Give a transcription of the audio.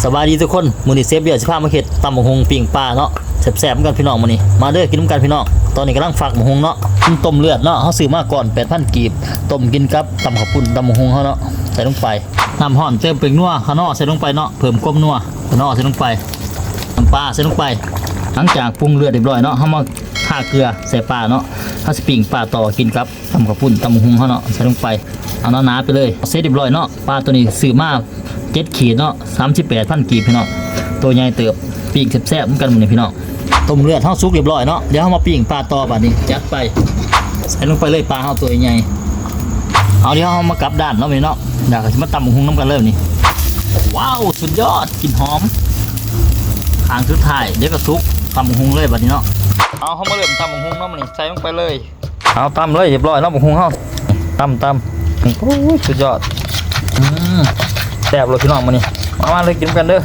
ສະບາຍດີທຸກຄົນ ມື້ນີ້ເຊຟບຽວຊິພາມາເຮັດຕຳບັກຫຸ່ງປີ້ງປາເນາະ ແຊບໆນຳກັນພີ່ນ້ອງມື້ນີ້ ມາເດີ ກິນນຳກັນພີ່ນ້ອງ. ຕອນນີ້ກຳລັງຟັກບັກຫຸ່ງເນາະ ຕົ້ມເລືອດເນາະ ເຮົາຊື້ມາກ່ອນ ແປດພັນກີບ ຕົ້ມກິນກັບຕຳເຂົ້າປຸ້ນ ຕຳບັກຫຸ່ງເຮົາເນາະ ໃສ່ລົງໄປ ນ້ຳຮ້ອນ ເຕີມແປ້ງນົວ ຂະໜໍ່ໃສ່ລົງໄປເນາະ ເພີ່ມຄວາມນົວ ຂະໜໍ່ໃສ່ລົງໄປ ນ້ຳປາໃສ່ລົງໄປ. ຫຼັງຈາກປຸງເລືອດຮຽບຮ້ອຍເນາະ ເຮົາມາທາເກືອໃສ່ປາເນາະ ເຮົາຊິປີ້ງປາຕໍ່ກິນກັບ ຕຳເຂົ້າປຸ້ນ ຕຳບັກຫຸ່ງເຮົາເນາະ ໃສ່ລົງໄປ ເອົາໜາໆໄປເລີຍ. ເສັດຮຽບຮ້ອຍເນາະ ປາໂຕນີ້ຊື້ມາເຈັດຂີດເນາະ ສາມສິບແປດພັນກີບພີ່ນ້ອງ ໂຕໃຫຍ່ເຕີບ ປີ້ງແຊບໆນຳກັນມື້ນີ້ພີ່ນ້ອງ. ຕົ້ມເລືອດເຮົາສຸກຮຽບຮ້ອຍເນາະ ດຽວເຮົາມາປີ້ງປາຕໍ່ບາດນີ້ ຈັດໄປ ໃສ່ລົງໄປເລີຍ ປາເຮົາໂຕໃຫຍ່. ເອົາ ດຽວເຮົາມາກັບດ້ານເນາະມື້ນີ້ເນາະ ດຽວເຮົາຊິມາຕຳບັກຫຸ່ງນຳກັນເລີຍມື້ນີ້. ວ້າວ ສຸດຍອດ ກິ່ນຫອມ ຄາງສຸດທ້າຍ ດຽວກໍສຸກ ຕຳບັກຫຸ່ງເລີຍບາດນີ້ເນາະ. ເອົາ ເຮົາມາເລີ່ມຕຳບັກຫຸ່ງເນາະມື້ນີ້ ໃສ່ລົງໄປເລີຍ. ເອົາ ຕຳເລີຍ ຮຽບຮ້ອຍເນາະ ບັກຫຸ່ງເຮົາ ຕຳ ຕຳ ໂອ້ຍ ສຸດຍອດ ອືມ ແຊບໂລດພີ່ນ້ອງມື້ນີ້ ມາ ມາເລີຍ ກິນນຳກັນເດີ.